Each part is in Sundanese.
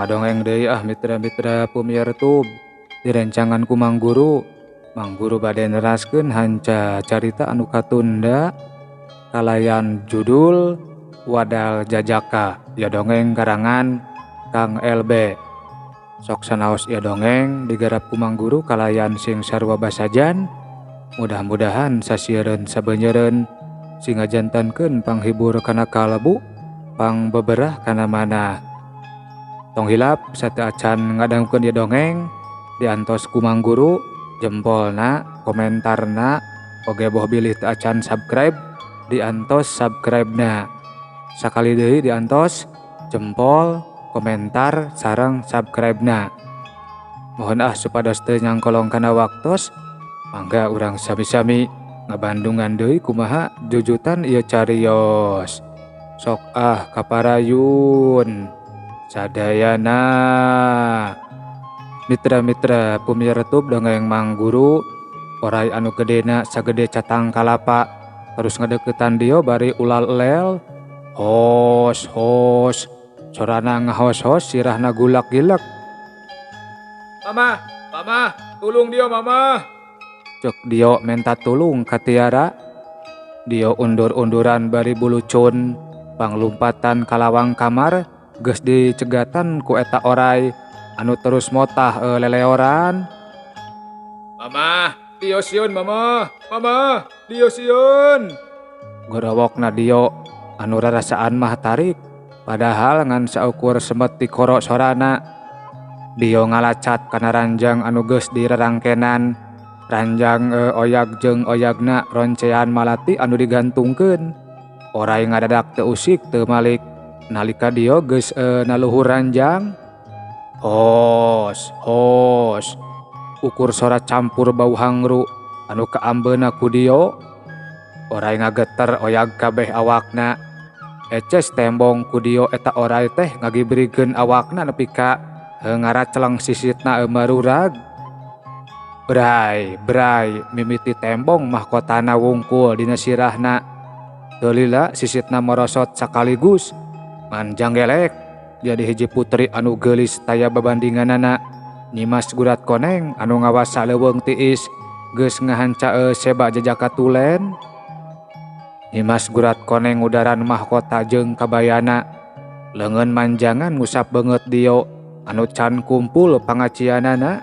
Ngadongeng deui ah mitra-mitra pumiyar tub direncangan ku Mang Guru. Mang Guru bade neraskeun hanca carita anu katunda kalayan judul Wadal Jajaka ya dongeng karangan Kang LB. Sok sanaos ieu dongeng digarap ku Mang Guru kalayan sing sarua basajan. Mudah-mudahan sasiereun sabeunyereun sing ngajantankeun panghibur kana kalbu, pangbeberah kana manah. Tong hilap sateuacan ngadangukeun ieu dongeng diantos ku Mang Guru, jempolna, komentarna, oge boh bilih teu acan subscribe diantos subscribe-na. Sakali deui diantos jempol, komentar, sareng subscribe-na. Mohon ah supados teu nyangkolong kana waktos, mangga urang sami-sami ngabandungan deui kumaha jujutan ieu carios. Sok ah kaparayun. Sadayana mitra-mitra pumiyar tub dongeng Mang Guru, orai anu gedena sagede catang kalapa terus ngadeukeutan Dio bari ulal elel hos hos sorana ngahos-hos sirahna gulak-gilek. Mama, mama, tulung Dio mama. Cek Dio menta tulung ka Tiara. Dio undur-unduran bari bulucun panglumpatan kalawang kamar geus dicegatan ku eta orai anu terus motah leleoran. Mama, Dio sieun mama, mama, Dio sieun. Gorowokna Dio anu rarasaan mah tarik padahal ngan saukur semet tikoro sorana. Dio ngalacat kana ranjang anu geus dirarangkenan. Ranjang oyag jeung oyagna roncean malati anu digantungkeun. Orai ngadadak teu usik teu malik nalika Dio geus naluhur ranjang. Hos hos ukur sora campur bau hangru anu kaambeuna ku Dio. Orai ngageter oyag kabeh awakna. Eces tembong ku Dio eta orai teh ngagibrigkeun awakna nepi ka ngaraceleng sisitna marurag. Bray bray mimiti tembong mahkotana wungkul dina sirahna. Teu lila sisitna morosot sakaligus manjang gelek jadi hiji putri anu geulis taya babandinganana. Nyimas Gurat Koneng anu ngawasa leuweung tiis geus ngahanca seba jajaka tulen. Nyimas Gurat Koneng udaran mahkota jeung kabayana. Leungeun manjangan ngusap beungeut Dio anu can kumpul pangacianana.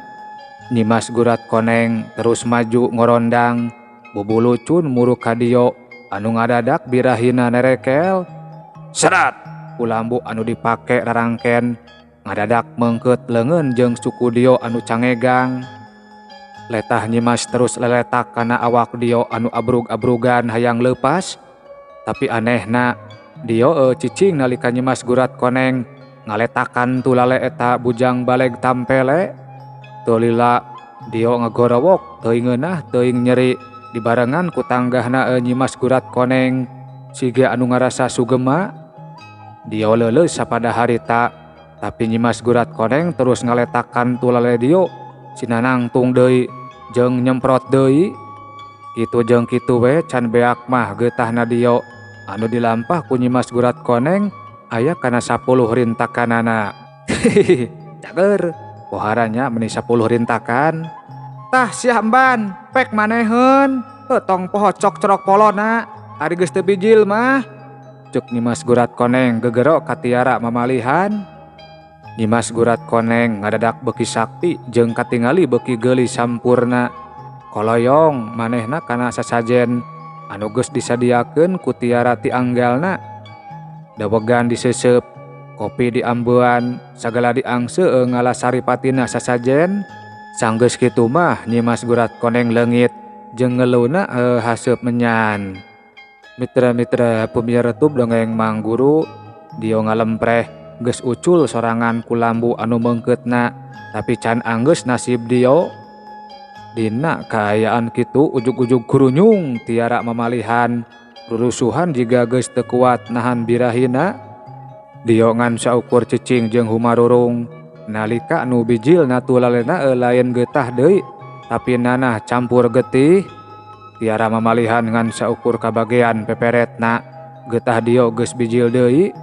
Nyimas Gurat Koneng terus maju ngorondang bubulucun muruk ka Dio anu ngadadak birahina nerekel. Serat kulambu anu dipake rarangken ngadadak meungkeut leungeun jeung suku Dio anu cangegang. Letah Nyimas terus leletak kana awak Dio anu abrug-abrugan hayang leupas. Tapi anehna Dio cicing nalika Nyimas Gurat Koneng ngaletakan tulale eta bujang baleg tampele. Teu lila Dio ngagorowok teuing ngeunah teuing nyeri dibarengan ku tanggahna Nyimas Gurat Koneng siga anu ngarasa sugema. Dio leuleus sapada harita tapi Nyimas Gurat Koneng terus ngaletakan tulale Dio sinanangtung deui jeung nyemprot deui. Kitu jeung kitu we can beak mah geutahna Dio anu dilampah ku Nyimas Gurat Koneng aya kana 10 rintakanana. Cager poharanya meni 10 rintakan. Tah sia emban pek maneheun tong poho cok-corok polona ari geus teu bijil mah. Cek Nyimas Gurat Koneng gegero ka Tiara mamalihan. Nyimas Gurat Koneng ngadadak beuki sakti jeung katingali beuki geulis sampurna. Koloyong manehna kana sasajen anu geus disadiakeun ku Tiara ti anggalna. Dawegan diseuseub, kopi diambean, sagala diangse ngala saripatina sasajen. Sanggeus kitu mah Nyimas Gurat Koneng leungit jeung ngeluhna haseup menyan. Mitra-mitra pumiyar tub dongeng Mang Guru, Dio ngalempreh geus ucul sorangan ku lambu anu meungkeutna tapi can anggeus nasib Dio. Dina kaayaan kitu ujug-ujug kurunyung Tiara mamalihan rurusuhan jiga geus teu kuat nahan birahina. Dio ngan saukur cicing jeung humarurung nalika nu bijil natulalena lain getah deui tapi nanah campur getih. Tiara mamalihan ngan saukur kabagean peperetna getah Dio geus bijil deui.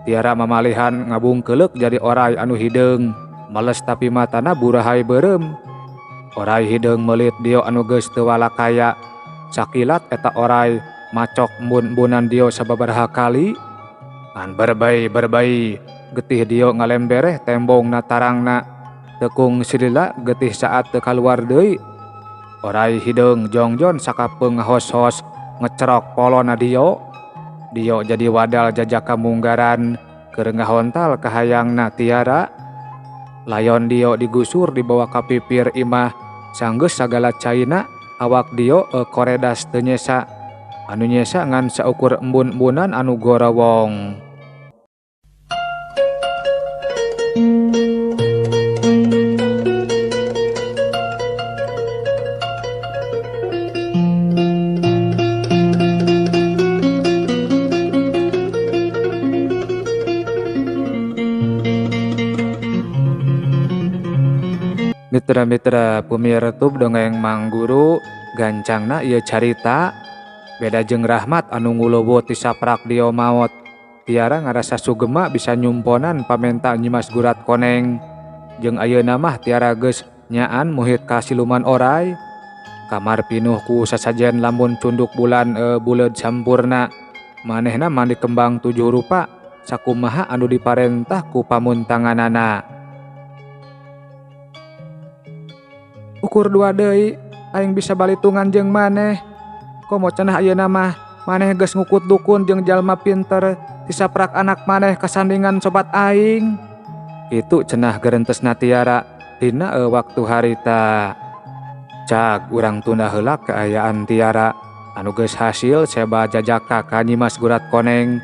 Tiara mamalihan ngabungkeleuk jadi orai anu hideung, males tapi matana burahay beureum. Orai hideung meulit Dio anu geus teu walakaya. Sakilat eta orai macok embun-embunan Dio sababaraha kali. Ngan berbei-berbei getih Dio ngalembereh tembongna tarangna. Tekung silila getih saat teu kaluar deui. Orai hideung jongjon sakapeung ngahos-hos ngecerok polona Dio. Dio jadi wadal jajaka munggaran keur ngahontal kahayangna Tiara. Layon Dio digusur dibawa ka pipir imah sanggeus sagala caina awak Dio koredas teu nyesa. Anu nyesa ngan saukur embun-embunan anu gorowong. Mitra-mitra pemirtub dongeng Mang Guru gancangna ieu carita beda jeung Rahmat anu ngulowo ti saprak Dio maot. Tiara ngarasa sugema bisa nyumponan pamenta Nyimas Gurat Koneng. Jeung ayeuna mah Tiara geus nyaan muhit ka siluman orai. Kamar pinuh ku sasajen lamun cunduk bulan buleud sampurna. Manehna mandi kembang 7 rupa sakumaha anu diparentah ku pamuntanganana. Ukur 2 deui aing bisa balitungan jeung maneh. Komo cenah ayeuna mah maneh geus ngukut dukun jeung jalma pinter tisaprak anak maneh kasandingan sobat aing. Kitu cenah gerentesna Tiara dina waktu harita. Cag urang tunda heula kaayaan Tiara anu geus hasil seba jajaka ka Nyimas Gurat Koneng.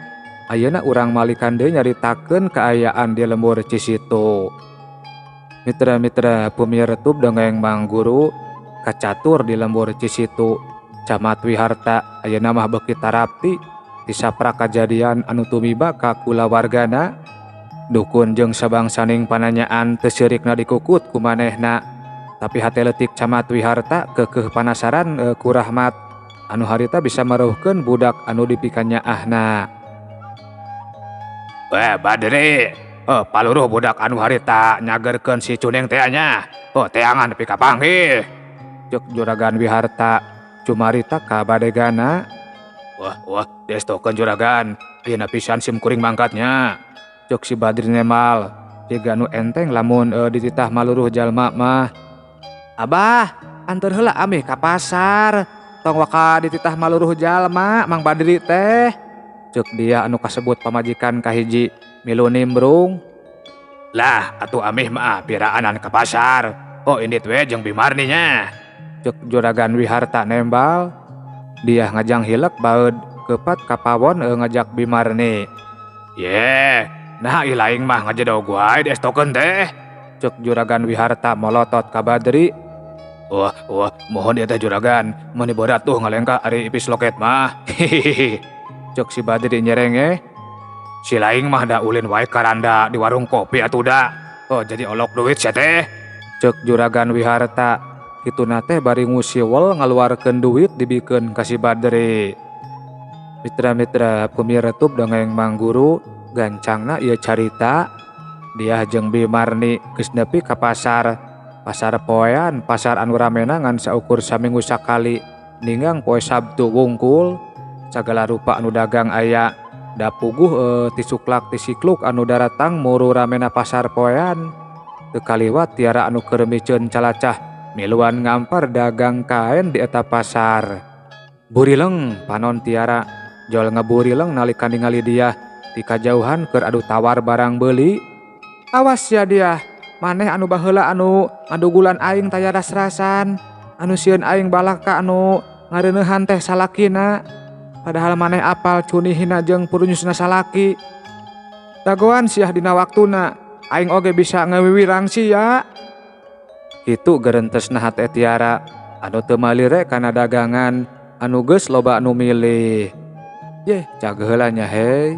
Ayeuna urang malikan deui nyaritakeun kaayaan di lembur Cisitu. Mitra-mitra pemirtub dongeng Mang Guru kacatur di lembur Cisitu. Camat Wiharta ayeuna mah beuki tarapti tisaprak kajadian anu tumiba ka kulawargana. Dukun jeung sabangsaning pananyaan teu seurikna dikukut ku manehna. Tapi hate leutik Camat Wiharta keukeuh panasaran ku Rahmat anu harita bisa mareuhkeun budak anu dipikanyaahna. Weh Badri, paluruh budak anu harita nyagerkeun si Cuning teh nya. Oh teangan nepi ka panggih. Ceuk Juragan Wiharta cumarita ka badegana. Wah wah diestokeun juragan, ayeuna pisan sim kuring mangkatnya. Ceuk si Badri nemal, jiga nu enteng lamun dititah maluruh jalma mah. Abah, anteur heula amih ka pasar. Tong waka dititah maluruh jalma Mang Badri teh. Ceuk dia anu kasebut pamajikan kahiji milu nimbrung. Lah atuh amih mah piraanan ka pasar. Oh indit we jeung Bimarni nya. Ceuk Juragan Wiharta nembal. Dia ngajang hilek baeud kepat ka pawon ngajak Bimarni. Ye, nah ih laing mah ngajedog wae diestokeun teh. Ceuk Juragan Wiharta molotot ka Badri. Wah, wah, mohon ieu teh juragan, meuni berat tuh ngalengka ari ipis loket mah. Hihihi. Ceuk si Badri nyerenge. Si laing mah da ulin wae karanda di warung kopi atuh da. Oh jadi olok duit sia teh. Ceuk Juragan Wiharta. Kituna teh bari ngusiwel ngaluarkeun duit dibikeun ka si Badri. Mitra-mitra pemirtub dongeng Mang Guru gancangna ieu carita. Dia jeung Bimarni geus nepi ka pasar. Pasar poean, pasar anu ramena ngan saukur saminggu sakali. Ninggang poe Sabtu wungkul. Sagala rupa anu dagang aya. Da puguh ti suklak ti sikluk anu daratang muru ramena pasar poean. Teu kaliwat Tiara anu keur miceun calacah miluan ngampar dagang kaen di eta pasar. Burileng panon Tiara jol ngaburileng nalika ningali dia ti kajauhan keur adu tawar barang beuli. Awas ya dia, maneh anu baheula anu ngadugulan aing taya ras-rasan, anu sieun aing balaka anu ngareuneuhan teh salakina. Padahal maneh apal cunihina jeung purunyusna salaki. Dagoan siah dina waktuna, aing oge bisa ngawiwirang sia. Kitu gerentesna hate Tiara anu teu malire kana dagangan anu geus loba anu milih. Yeh, cag heula nya hei.